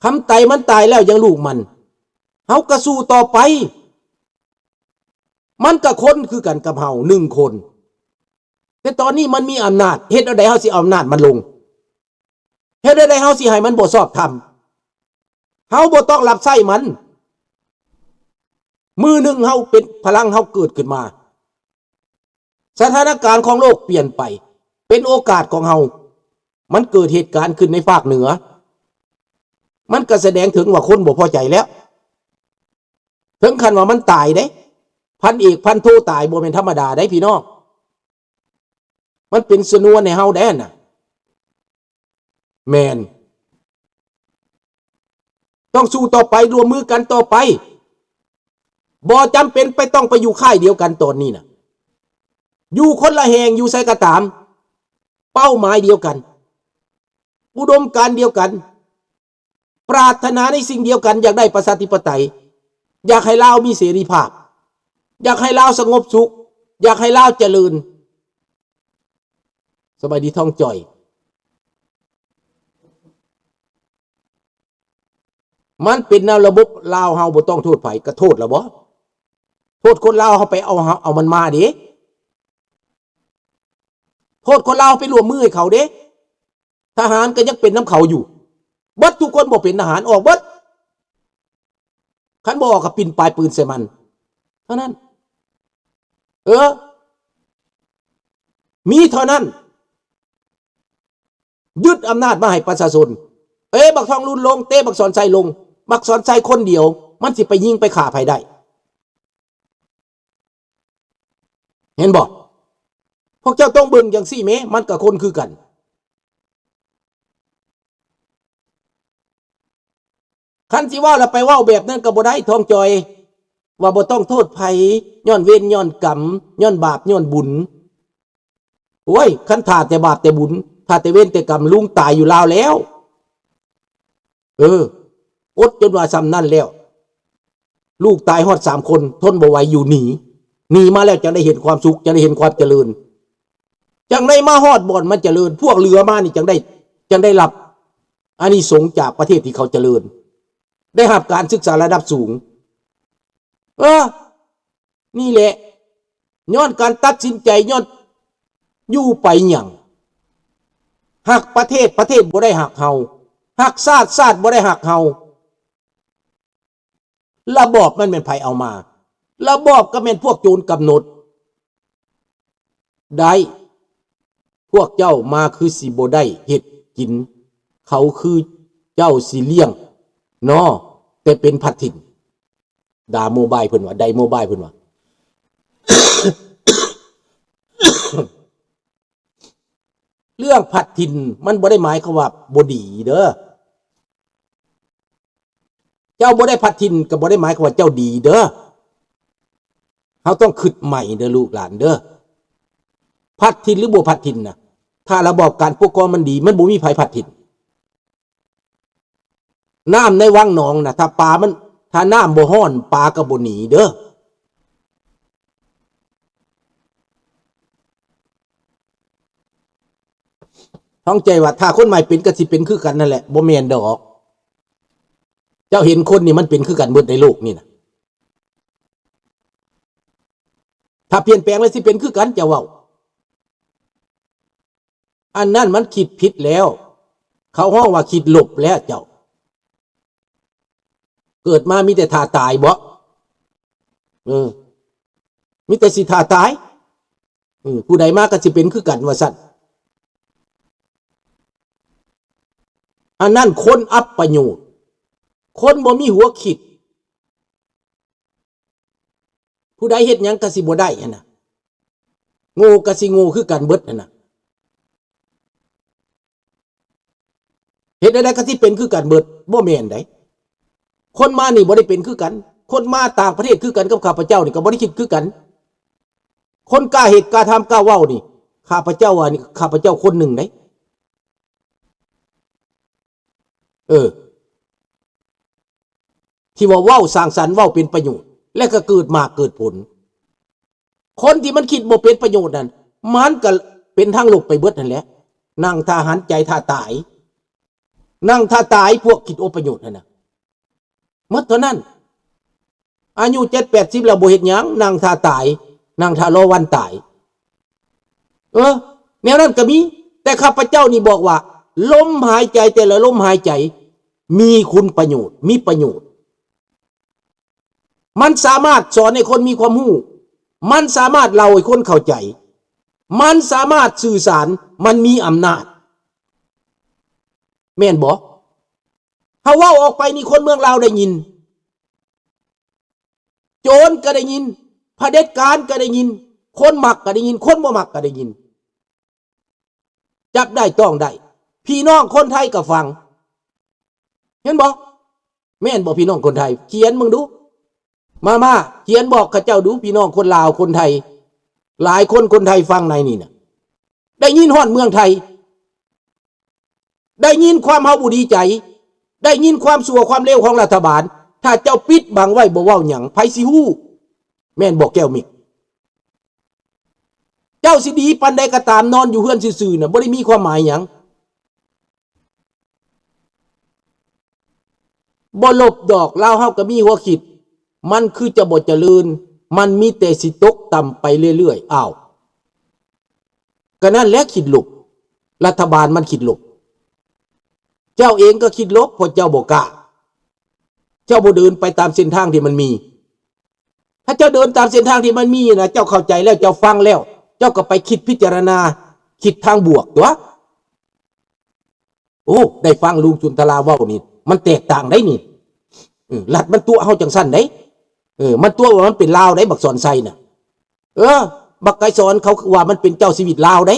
ຄຳໄຕມັນຕາຍແລ້ວຍັງລູກມັນ ເຮົາກໍສູ້ຕໍ່ໄປ. ມັນກໍຄົນຄືກັນກັບເຮົາໜຶ່ງຄົນ ແຕ່ຕອນນີ້ມັນມີອຳນາດ ເຮັດແນວໃດເຮົາຊິເອົາອຳນາດມັນລົງ? ເຮັດແນວໃດເຮົາຊິໃຫ້ມັນບໍ່ຊອບທຳ? ເຮົາບໍ່ຕ້ອງຮັບໃຊ້ມັນ. ມື້ໜຶ່ງເຮົາເປັນ ພະລັງເຮົາເກີດຂຶ້ນມາ ສະຖານະການຂອງໂລກປ່ຽນໄປ ເປັນໂອກາດຂອງເຮົາ. ມັນເກີດເຫດການຂຶ້ນໃນພາກເໜືອ ມັນກໍສະແດງເຖິງວ່າຄົນບໍ່ພໍໃຈແລ້ວ ເຖິງຂັ້ນວ່າມັນຕາຍເດ້. ພັນເອກ ພັນໂທຕາຍບໍ່ແມ່ນທຳມະດາເດ້ພີ່ນ້ອງ. ມັນເປັນຊະນວນໃຫ້ເຮົາໄດ້ຫັ້ນນະ. ແມ່ນ. ຕ້ອງສູ້ຕໍ່ໄປ, ຮ່ວມມືກັນຕໍ່ໄປ. ບໍ່ຈຳເປັນໄປ ຕ້ອງໄປຢູ່ຄ້າຍດຽວກັນຕອນນີ້ນະ. ຢູ່ຄົນລະແຫ່ງ, ຢູ່ໃສກໍຕາມ, ເປົ້າໝາຍດຽວກັນ, ອຸດົມການດຽວກັນ, ປາດຖະໜາໃນສິ່ງດຽວກັນ, ຢາກໄດ້ປະຊາທິປະໄຕ, ຢາກໃຫ້ລາວມີເສລີພາບ, ຢາກໃຫ້ລາວສະຫງົບສຸກ, ຢາກໃຫ້ລາວຈະເລີນ. ສະບາຍດີທອງຈ່ອຍ. ມັນເປັນແນວລະບົບລາວເຮົາ ບໍ່ຕ້ອງໂທດໃຜ. ກະໂທດລະບໍ? ໂທດຄົນລາວເຮົາໄປເອົາ ເອົາມັນມາເດ້. ໂທດຄົນລາວເຮົາໄປຮ່ວມມືໃຫ້ເຂົາເດ້. ທະຫານກໍຍັງເປັນນຳເຂົາຢູ່. ເບິດທຸກຄົນບໍ່ເປັນທະຫານ, ອອກເບິດ. ຄັນບໍ່ອອກກໍປິ່ນປາຍປືນໃສ່ມັນເທົ່ານັ້ນ. ເອີ ມີເທົ່ານັ້ນ. ຍຶດອຳນາດມາໃຫ້ປະຊາຊົນ. ເຕະບັກທອງລຸນລົງ, ເຕະບັກສອນໄຊລົງ. ບັກສອນໄຊຄົນດຽວ ມັນຊິໄປຍິງໄປຂ້າໃຜໄດ້? ເຫັນບໍ່? ພວກເຈົ້າຕ້ອງເບິ່ງຈັ່ງຊີ້ແມ, ມັນກໍຄົນຄືກັນ. ຄັນຊິເວົ້າແລ້ວໄປເວົ້າແບບນັ້ນກໍບໍ່ໄດ້ ທອງຈ່ອຍ, ວ່າບໍ່ຕ້ອງໂທດໃຜ, ຍ້ອນເວນຍ້ອນກຳ, ຍ້ອນບາບຍ້ອນບຸນ. ໂອ້ຍ ຄັນຖ້າແຕ່ບາບແຕ່ບຸນ, ຖ້າແຕ່ເວນແຕ່ກຳ, ລຸງຕາຍຢູ່ລາວແລ້ວ. ເອີ ອົດຈົນວ່າສ່ຳນັ້ນແລ້ວ. ລູກຕາຍຮອດສາມຄົນ, ທົນບໍ່ໄຫວຢູ່ໜີ. ໜີມາແລ້ວຈັ່ງໄດ້ເຫັນຄວາມສຸກ, ຈັ່ງໄດ້ເຫັນຄວາມຈະເລີນ, ຈັ່ງໄດ້ມາຮອດບ່ອນມັນຈະເລີນ. ພວກເຫຼືອມານີ້ຈັ່ງໄດ້, ຈັ່ງໄດ້ຮັບອານິສົງຈາກປະເທດທີ່ເຂົາຈະເລີນ, ໄດ້ຮັບການສຶກສາລະດັບສູງ. ເອີ ນີ້ແຫຼະ ຍ້ອນການຕັດສິນໃຈ, ຍ້ອນຢູ່ໄປຫຍັງ? ຮັກປະເທດ, ປະເທດບໍ່ໄດ້ຮັກເຮົາ. ຮັກຊາດ, ຊາດບໍ່ໄດ້ຮັກເຮົາ. ລະບອບມັນແມ່ນໃຜເອົາມາ? ລະບອບກໍແມ່ນພວກໂຈນກຳນົດ. ໄດ້ ພວກເຈົ້າມາຄືຊິບໍ່ໄດ້ເຮັດກິນ, ເຂົາຄືເຈົ້າຊິລ້ຽງນໍ, ແຕ່ເປັນພັດຖິ່ນ. ດາໂມບາຍເພິ່ນວ່າ, ໄດໂມບາຍເພິ່ນວ່າ. ເລື່ອງພັດຖິ່ນມັນບໍ່ໄດ້ໝາຍຄວາມວ່າບໍ່ດີເດີ. ເຈົ້າບໍ່ໄດ້ພັດຖິ່ນກໍບໍ່ໄດ້ໝາຍຄວາມວ່າເຈົ້າດີເດີ. ເຮົາຕ້ອງຄິດໃໝ່ເດີລູກຫຼານເດີ. ພັດຖິ່ນຫຼືບໍ່ພັດຖິ່ນນະ, ຖ້າລະບອບການປົກຄອງມັນດີ, ມັນບໍ່ມີໃຜພັດຖິ່ນ. ນ້ຳໃນວັງໜອງນະ, ຖ້າປາມັນ, ຖ້ານ້ຳບໍ່ຮ້ອນ, ປາກໍບໍ່ໜີເດີ. ທອງໃຈວ່າ ຖ້າຄົນໃໝ່ເປັນກໍຊິເປັນຄືກັນນັ້ນແຫຼະ. ບໍ່ແມ່ນດອກ. ເຈົ້າເຫັນຄົນນີ້ມັນເປັນຄືກັນເບິດໃນໂລກນີ້ນະ. ຖ້າປ່ຽນແປງແລ້ວຊິເປັນຄືກັນ, ເຈົ້າເວົ້າ. ອັນນັ້ນມັນຄິດຜິດແລ້ວ. ເຂົາຮ້ອງວ່າຄິດລົບແລ້ວເຈົ້າ. ເກີດມາມີແຕ່ຖ້າຕາຍບໍ? ເອີ ມີແຕ່ຊິຖ້າຕາຍ. ເອີ ຜູ້ໃດມາກໍຊິເປັນຄືກັນວ່າຊັ້ນ. ອັນນັ້ນຄົນອັບປະໂຫຍດ, ຄົນບໍ່ມີຫົວຄິດ. ຜູ້ໃດເຮັດຫຍັງກໍຊິບໍ່ໄດ້ຫັ້ນນະ. ໂງ່ກໍຊິໂງ່ຄືກັນເບິດຫັ້ນນະ. ເຮັດແນວໃດກໍຊິເປັນຄືກັນເບິດ. ບໍ່ແມ່ນໃດ. ຄົນມານີ້ບໍ່ໄດ້ເປັນຄືກັນ. ຄົນມາຕ່າງປະເທດຄືກັນກັບຂ້າພະເຈົ້ານີ້ກໍບໍ່ໄດ້ຄິດຄືກັນ. ຄົນກ້າເຮັດກ້າທຳກ້າເວົ້ານີ້, ຂ້າພະເຈົ້າວ່ານີ້, ຂ້າພະເຈົ້າຄົນໜຶ່ງໃດ. ເອີ ທີ່ວ່າເວົ້າສ້າງສັນ, ເວົ້າເປັນປະໂຫຍດ ແລະກໍເກີດໝາກເກີດຜົນ. ຄົນທີ່ມັນຄິດບໍ່ເປັນປະໂຫຍດນັ້ນ, ມັນກໍເປັນທາງລົບໄປເບິດຫັ້ນແຫຼະ. ນັ່ງຖ້າຫັນໃຈຖ້າຕາຍ. ນັ່ງຖ້າຕາຍ ພວກຄິດໂອປະໂຫຍດຫັ້ນນະ ໝົດເທົ່ານັ້ນ. ອາຍຸເຈັດແປດສິບແລ້ວບໍ່ເຮັດຫຍັງ ນັ່ງຖ້າຕາຍ ນັ່ງຖ້າລໍວັນຕາຍ. ເອີ ແນວນັ້ນກໍມີ. ແຕ່ຂ້າພະເຈົ້ານີ້ບອກວ່າ ລົມຫາຍໃຈແຕ່ລະລົມຫາຍໃຈມີຄຸນປະໂຫຍດ ມີປະໂຫຍດ. ມັນສາມາດສອນໃຫ້ຄົນມີຄວາມຮູ້, ມັນສາມາດເລົ່າໃຫ້ຄົນເຂົ້າໃຈ, ມັນສາມາດສື່ສານ, ມັນມີອຳນາດ. ແມ່ນບໍ່? ເຮົາເວົ້າອອກໄປນີ້ຄົນເມືອງລາວໄດ້ຍິນ, ໂຈນກໍໄດ້ຍິນ, ຜະເດັດການກໍໄດ້ຍິນ, ຄົນມັກກໍໄດ້ຍິນ, ຄົນບໍ່ມັກກໍໄດ້ຍິນ. ຈັບໄດ້ຕ້ອງໄດ້ ພີ່ນ້ອງຄົນໄທກໍຟັງ. ເຫັນບໍ່? ແມ່ນບໍ່ ພີ່ນ້ອງຄົນໄທ? ຂຽນເບິ່ງດູ. ມາ ມາ ຂຽນບອກເຂົາເຈົ້າດູ ພີ່ນ້ອງຄົນລາວ ຄົນໄທ ຫຼາຍຄົນ ຄົນໄທຟັງໃນນີ້ນະ ໄດ້ຍິນຮອດເມືອງໄທ ໄດ້ຍິນຄວາມເຮົາບໍ່ດີໃຈ ໄດ້ຍິນຄວາມຊົ່ວຄວາມເລວຂອງລັດຖະບານ. ຖ້າເຈົ້າປິດບັງໄວ້ ບໍ່ເວົ້າຫຍັງ ໃຜຊິຮູ້? ແມ່ນບໍ່ ແກ້ວເມັກ? ເຈົ້າຊິດີປານໃດກໍຕາມ ນອນຢູ່ເຮືອນຊື່ໆນະ ບໍ່ໄດ້ມີຄວາມໝາຍຫຍັງ. ບໍ່ລົບດອກ ລາວເຮົາກໍມີຫົວຄິດ ມັນຄືຈະບໍ່ຈະເລີນ ມັນມີແຕ່ຊິຕົກຕ່ຳໄປເລື້ອຍໆ. ອ້າວ ກໍນັ້ນແຫຼະຄິດລົບ ລັດຖະບານມັນຄິດລົບ. ເຈົ້າເອງກໍຄິດລົບ ເພາະເຈົ້າບໍ່ກ້າ ເຈົ້າບໍ່ເດີນໄປຕາມເສັ້ນທາງທີ່ມັນມີ. ຖ້າເຈົ້າເດີນຕາມເສັ້ນທາງທີ່ມັນມີນະ ເຈົ້າເຂົ້າໃຈແລ້ວ ເຈົ້າຟັງແລ້ວ ເຈົ້າກໍໄປຄິດພິຈາລະນາ ຄິດທາງບວກຕົວະ. ໂອ້ ໄດ້ຟັງລຸງຈຸນທະລາເວົ້ານີ້ ມັນແຕກຕ່າງໄດ໋ນີ້. ເອີ ລັດມັນຕົວະເຮົາຈັ່ງຊັ້ນໄດ໋. ເອີ ມັນຕົວະວ່າມັນເປັນລາວໄດ໋ ບັກສອນໄຊນະ. ເອີ ບັກໄກສອນເຂົາວ່າມັນເປັນເຈົ້າຊີວິດລາວໄດ໋.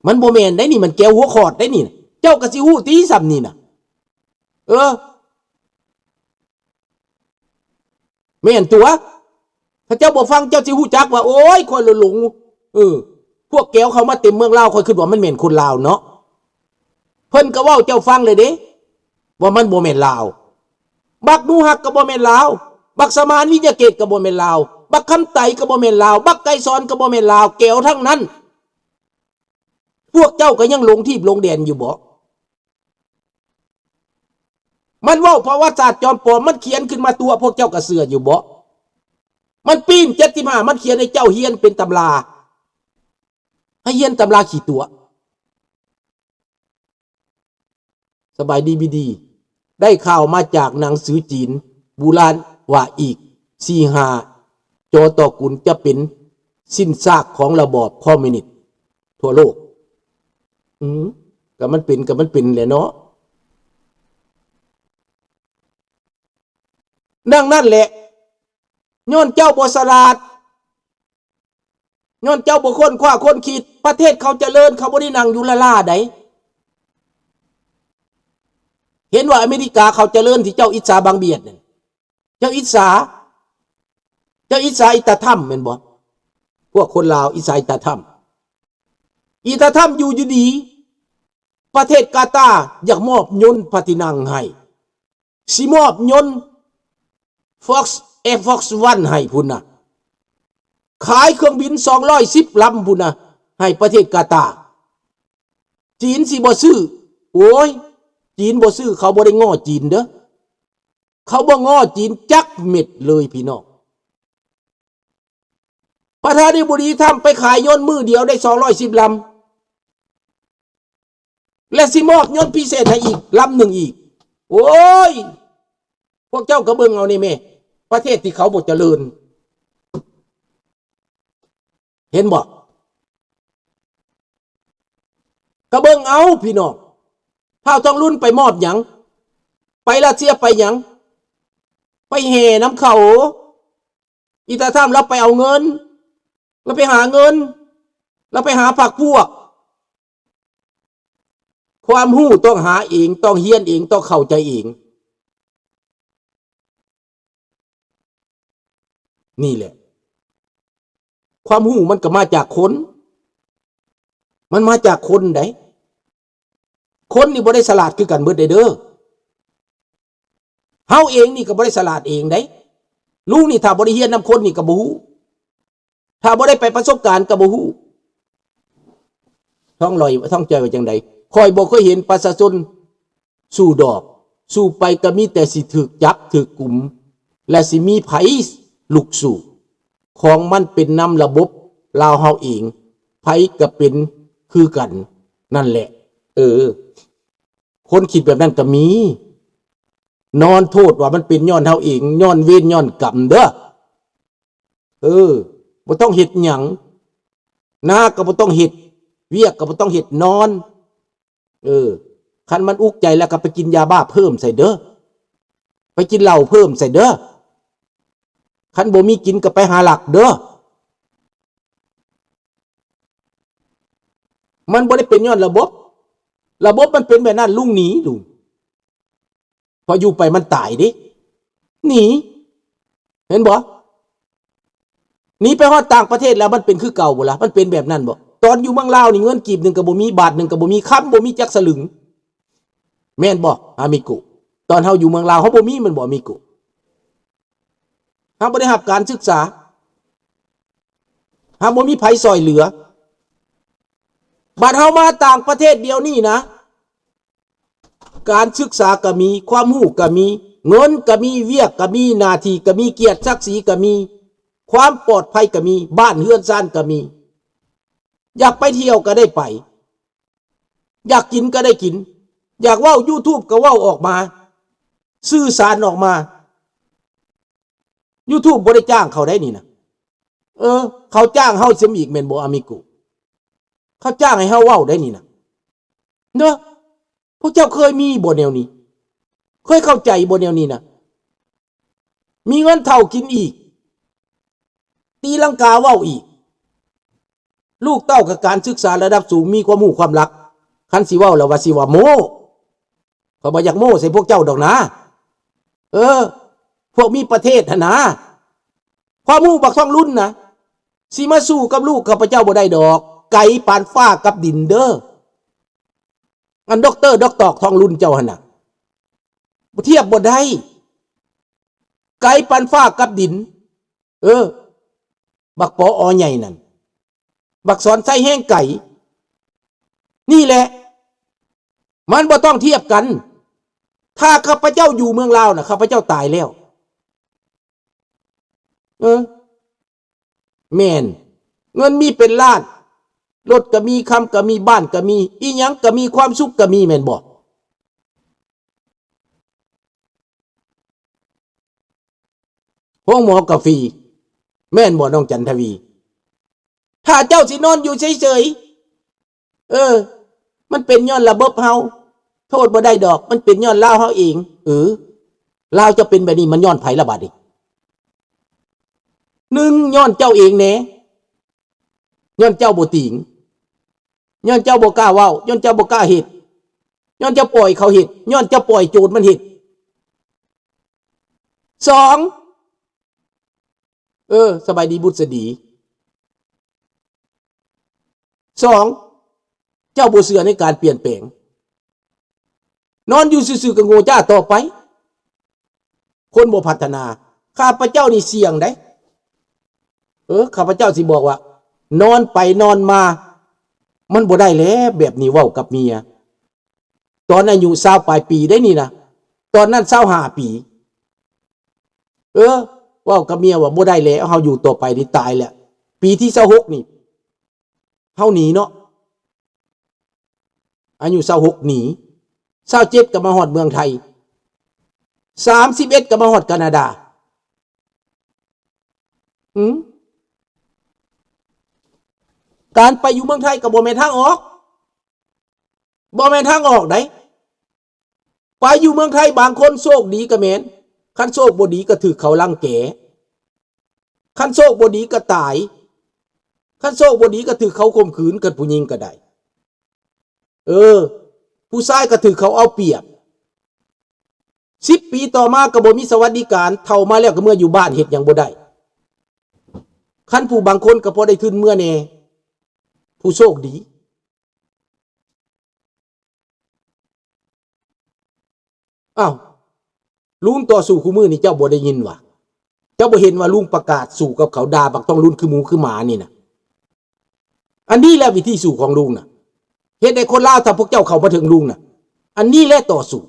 ມັນບໍ່ແມ່ນໄດ໋ນີ້ ມັນແກວຫົວຂອດໄດ໋ນີ້. ເຈົ້າກໍຊິຮູ້ຕິສ່ຳນີ້ນະ. ເອີ ແມ່ນຕົວະ. ຖ້າເຈົ້າບໍ່ຟັງ ເຈົ້າຊິຮູ້ຈັກວ່າ ໂອ້ຍ ຂ້ອຍລະຫຼົງ. ເອີ ພວກແກວເຂົ້າມາເຕັມເມືອງລາວ ຂ້ອຍຄິດວ່າມັນແມ່ນຄົນລາວເນາະ. ເພິ່ນກໍເວົ້າເຈົ້າຟັງເລີຍເດ້ ວ່າມັນບໍ່ແມ່ນລາວ. ບັກໜູຮັກກໍບໍ່ແມ່ນລາວ, ບັກສະໝານ ວິຍະເກດ ກໍບໍ່ແມ່ນລາວ, ບັກຄຳໄຕ ກໍບໍ່ແມ່ນລາວ, ບັກໄກສອນ ກໍບໍ່ແມ່ນລາວ, ແກວທັງນັ້ນ. ພວກເຈົ້າກໍຍັງຫຼົງທີບຫຼົງແດນຢູ່ບໍ? ມັນເວົ້າປະຫວັດສາດຈອມປອມ, ມັນຂຽນຂຶ້ນມາຕົວະ ພວກເຈົ້າກໍເຊື່ອຢູ່ບໍ? ມັນປີ້ນເຈັດສິບຫ້າ ມັນຂຽນໃຫ້ເຈົ້າຮຽນເປັນຕຳລາ, ໃຫ້ຮຽນຕຳລາຂີ້ຕົວະ. ສະບາຍດີບີດີ. ໄດ້ຂ່າວມາຈາກໜັງສືຈີນບູຮານວ່າ ອີກສີ່ຫ້າ ຈ.ຕ.ກຸນ ຈະເປັນຊິ້ນຊາກຂອງລະບອບຄອມມິວນິດທົ່ວໂລກ. ອືມ ກໍມັນເປັນ ກໍມັນເປັນແຫຼະເນາະ. ດັ່ງນັ້ນແຫຼະ ຍ້ອນເຈົ້າບໍ່ສະຫຼາດ, ຍ້ອນເຈົ້າບໍ່ຄົ້ນຄວ້າຄົ້ນຄິດ. ປະເທດເຂົາຈະເລີນ ເຂົາບໍ່ໄດ້ນັ່ງຢູ່ລ້າໆໃດ. ເຫັນວ່າອາເມລິກາເຂົາຈະເລີນ ທີ່ເຈົ້າອິດສາບັງບຽດນັ້ນ. ເຈົ້າອິດສາ, ເຈົ້າອິດສາອີຕາທຳແມ່ນບໍ່? ພວກຄົນລາວອິດສາອີຕາທຳ. ອີຕາທຳຢູ່ຢູ່ດີ, ປະເທດກາຕາຢາກມອບຍົນພະທີ່ນັ່ງໃຫ້, ຊິມອບຍົນ Fox Air Force One ໃຫ້ພຸ້ນນະ, ຂາຍເຄື່ອງບິນສອງຮ້ອຍສິບລຳພຸ້ນນະ ໃຫ້ປະເທດກາຕາ. ຈີນຊິບໍ່ຊື້? ໂອ້ຍ ຈີນບໍ່ຊື້, ເຂົາບໍ່ໄດ້ງໍ້ຈີນເດີ້. ເຂົາບໍ່ງໍ້ຈີນຈັກເມັດເລີຍພີ່ນ້ອງ. ປະທານາທິບໍດີທຣຳໄປຂາຍຍົນມື້ດຽວໄດ້ສອງຮ້ອຍສິບລຳ ແລະ ຊິມອບຍົນພິເສດໃຫ້ອີກລຳໜຶ່ງອີກ. ໂອ້ຍ ພວກເຈົ້າກໍເບິ່ງເອົານີ້ແມ້, ປະເທດທີ່ເຂົາບໍ່ຈະເລີນ. ເຫັນບໍ່? ກໍເບິ່ງເອົາພີ່ນ້ອງ, ທ້າວທອງລຸນໄປມອບຫຍັງ? ໄປຣັດເຊຍໄປຫຍັງ? ໄປແຫ່ນຳເຂົາ. ອີຕາທຳລາວໄປເອົາເງິນ, ລາວໄປຫາເງິນ, ລາວໄປຫາພັກພວກ. ຄວາມຮູ້ຕ້ອງຫາເອງ, ຕ້ອງຮຽນເອງ, ຕ້ອງເຂົ້າໃຈເອງ. ນີ້ແຫຼະ ຄວາມຮູ້ມັນກໍມາຈາກຄົນ, ມັນມາຈາກຄົນໃດ໋. ຄົນນີ້ບໍ່ໄດ້ສະຫຼາດຄືກັນເບິດເດ້. ເຮົາເອງນີ້ກໍບໍ່ໄດ້ສະຫຼາດເອງໃດ໋. ລຸງນີ້ຖ້າບໍ່ໄດ້ຮຽນນຳຄົນນີ້ກໍບໍ່ຮູ້. ຖ້າບໍ່ໄດ້ໄປປະສົບການກໍບໍ່ຮູ້. ທ້ອງລອຍ ທ້ອງຈ່ອຍວ່າຈັ່ງໃດ? ຂ້ອຍບໍ່ເຄີຍເຫັນປະຊາຊົນ ສູ້ດອກ, ສູ້ໄປກໍມີແຕ່ຊິຖືກຈັບຖືກກຸມ ແລະ ຊິມີໃຜລຸກສູ້. ຂອງມັນເປັນນຳລະບົບລາວເຮົາເອງ, ໃຜກໍເປັນຄືກັນນັ້ນແຫຼະ. ເອີ ຄົນຄິດແບບນັ້ນກໍມີ. ນອນໂທດວ່າມັນເປັນຍ້ອນເຮົາເອງ, ຍ້ອນເວນຍ້ອນກຳເດີ້. ເອີ ບໍ່ຕ້ອງເຮັດຫຍັງ, ນາກໍບໍ່ຕ້ອງເຮັດ, ວຽກກໍບໍ່ຕ້ອງເຮັດ, ນອນ. ເອີ ຄັນມັນອຸກໃຈແລ້ວກໍໄປກິນຢາບ້າເພີ່ມໃສ່ເດີ້, ໄປກິນເຫຼົ້າເພີ່ມໃສ່ເດີ້. ຄັນບໍ່ມີກິນກໍໄປຫາລັກເດີ້. ມັນບໍ່ໄດ້ເປັນຍ້ອນລະບົບ, ລະບົບມັນເປັນແບບນັ້ນ, ລຸງໜີ, ລຸງ ພໍຢູ່ໄປມັນຕາຍເດ້. ໜີ. ເຫັນບໍ່? ໜີໄປຮອດຕ່າງປະເທດແລ້ວມັນເປັນຄືເກົ່າບໍ່ລະ? ມັນເປັນແບບນັ້ນບໍ່? ຕອນຢູ່ເມືອງລາວນີ້ເງິນກີບໜຶ່ງກໍບໍ່ມີ, ບາດໜຶ່ງກໍບໍ່ມີ, ຄຳບໍ່ມີຈັກສະລຶງ. ແມ່ນບໍ່ ອາມິໂກ? ຕອນເຮົາຢູ່ເມືອງລາວເຮົາບໍ່ມີແມ່ນບໍ່ ອາມິໂກ? ເຮົາບໍ່ໄດ້ຮັບການສຶກສາ, ເຮົາບໍ່ມີໃຜຊ່ອຍເຫຼືອ. ບາດເຮົາມາຕ່າງປະເທດດຽວນີ້ນະ, ການສຶກສາກໍມີ, ຄວາມຮູ້ກໍມີ, ເງິນກໍມີ, ວຽກກໍມີ, ໜ້າທີ່ກໍມີ, ກຽດສັກສີກໍມີ, ຄວາມປອດໄພກໍມີ, ບ້ານເຮືອນຊານກໍມີ, ຢາກໄປທ່ຽວກໍໄດ້ໄປ, ຢາກກິນກໍໄດ້ກິນ, ຢາກເວົ້າ YouTube ກໍເວົ້າອອກມາ, ສື່ສານອອກມາ. YouTube ບໍ່ໄດ້ຈ້າງເຂົາໄດ໋ນີ້ນະ. ເອີ ເຂົາຈ້າງເຮົາຊຳອີກແມ່ນບໍ່ ອາມິໂກ? ເຂົາຈ້າງໃຫ້ເຮົາເວົ້າໄດ໋ນີ້ນະ ເນາະ. ພວກເຈົ້າເຄີຍມີບໍ່ແນວນີ້? ເຄີຍເຂົ້າໃຈບໍ່ແນວນີ້ນະ? ມີເງິນເຖົ້າກິນອີກ, ຕີລັງກາເວົ້າອີກ. ລູກເຕົ້າກໍການສຶກສາລະດັບສູງ, ມີຄວາມຮູ້ຄວາມລັກ, ຄັນຊິເວົ້າແລ້ວວ່າຊິວ່າໂມ້. ຂ້ອຍບໍ່ຢາກໂມ້ໃສ່ພວກເຈົ້າດອກນາ. ເອີ ພວກມີປະເທດຫັ້ນນາ. ຄວາມຮູ້ບັກທອງລຸນນະ ຊິມາສູ້ກັບລູກຂ້າພະເຈົ້າບໍ່ໄດ້ດອກ. ໄກປານຟ້າກັບດິນເດີ້. ອັນດັອກເຕີ ດັອກຕອກ ທອງລຸນເຈົ້າຫັ້ນນະ ບໍ່ທຽບບໍ່ໄດ້. ໄກປານຟ້າກັບດິນ. ເອີ ບັກ ປອ ໃຫຍ່ນັ້ນ, ບັກ ສອນໄຊ ແຮງໄກ. ນີ້ແຫຼະ ມັນບໍ່ຕ້ອງທຽບກັນ. ຖ້າຂ້າພະເຈົ້າຢູ່ເມືອງລາວນະ ຂ້າພະເຈົ້າຕາຍແລ້ວ. ເອີ ແມ່ນ. ເງິນມີເປັນລ້ານ, ລົດກໍມີ, ຄຳກໍມີ, ບ້ານກໍມີ, ອີຫຍັງກໍມີ, ຄວາມສຸກກໍມີ, ແມ່ນບໍ່? ໂຮງໝໍກໍຟຣີ, ແມ່ນບໍ່ ນ້ອງຈັນທະວີ? ຖ້າເຈົ້າຊິນອນຢູ່ເສີຍໆ, ເອີ ມັນເປັນຍ້ອນລະບົບເຮົາ, ໂທດບໍ່ໄດ້ດອກ, ມັນເປັນຍ້ອນລາວເຮົາເອງ. ເອີ ລາວເຈົ້າເປັນແບບນີ້ ມັນຍ້ອນໃຜລະບາດນີ້? ໜຶ່ງ ຍ້ອນເຈົ້າເອງແດ່, ຍ້ອນເຈົ້າບໍ່ຕີງ, ຍ້ອນເຈົ້າບໍ່ກ້າເວົ້າ, ຍ້ອນເຈົ້າບໍ່ກ້າເຮັດ, ຍ້ອນເຈົ້າປ່ອຍເຂົາເຮັດ, ຍ້ອນເຈົ້າປ່ອຍໂຈນມັນເຮັດ. ສອງ ເອີ ສະບາຍດີບຸດສະດີ. ສອງ ເຈົ້າບໍ່ເຊື່ອໃນການປ່ຽນແປງ, ນອນຢູ່ຊື່ໆກໍໂງ່ຈ້າຕໍ່ໄປ, ຄົນບໍ່ພັດທະນາ. ຂ້າພະເຈົ້ານີ້ສ່ຽງໄດ໋. ເອີ ຂ້າພະເຈົ້າຊິບອກວ່າ ນອນໄປນອນມາ ມັນບໍ່ໄດ້ແລ້ວ ແບບນີ້ເວົ້າກັບເມຍ. ຕອນອາຍຸຊາວປາຍປີໄດ໋ນີ້ນະ, ຕອນນັ້ນຊາວຫ້າປີ. ເອີ ເວົ້າກັບເມຍວ່າບໍ່ໄດ້ແລ້ວ, ເຮົາຢູ່ຕໍ່ໄປນີ້ຕາຍແລ້ວ. ປີທີຊາວຫົກນີ້ ເຮົາໜີເນາະ, ອາຍຸຊາວຫົກໜີ, ຊາວເຈັດກໍມາຮອດເມືອງໄທ, ສາມສິບເອັດກໍມາຮອດການາດາ. ອືມ ການໄປຢູ່ເມືອງໄທກໍບໍ່ແມ່ນທາງອອກ, ບໍ່ແມ່ນທາງອອກໃດ໋. ໄປຢູ່ເມືອງໄທບາງຄົນໂຊກດີກໍແມ່ນ, ຄັນໂຊກບໍ່ດີກໍຖືກເຂົາລັງແກ, ຄັນໂຊກບໍ່ດີກໍຕາຍ, ຄັນໂຊກບໍ່ດີກໍຖືກເຂົາຂົ່ມຂືນ, ຄັນຜູ້ຍິງກໍໄດ້. ເອີ ຜູ້ຊາຍກໍຖືກເຂົາເອົາປຽບ. ສິບປີຕໍ່ມາກໍບໍ່ມີສະຫວັດດີການ, ເຖົ້າມາແລ້ວກໍເມືອຢູ່ບ້ານເຮັດຫຍັງບໍ່ໄດ້. ຄັນຜູ້ບາງຄົນກໍພໍໄດ້ທຶນເມືອແດ່, ຜູ້ໂຊກດີ. ອ້າວ ລຸງຕໍ່ສູ້ຄູ່ມື້ນີ້ເຈົ້າບໍ່ໄດ້ຍິນຫວາ? ເຈົ້າບໍ່ເຫັນວ່າລຸງປະກາດສູ້ກັບເຂົາ, ດ່າບັກທອງລຸນຄືໝູຄືໝານີ້ນະ? ອັນນີ້ແຫຼະວິທີສູ້ຂອງລຸງນະ, ເຮັດໃຫ້ຄົນລາວຖ້າພວກເຈົ້າເຂົ້າມາເຖິງລຸງນະ, ອັນນີ້ແຫຼະຕໍ່ສູ້.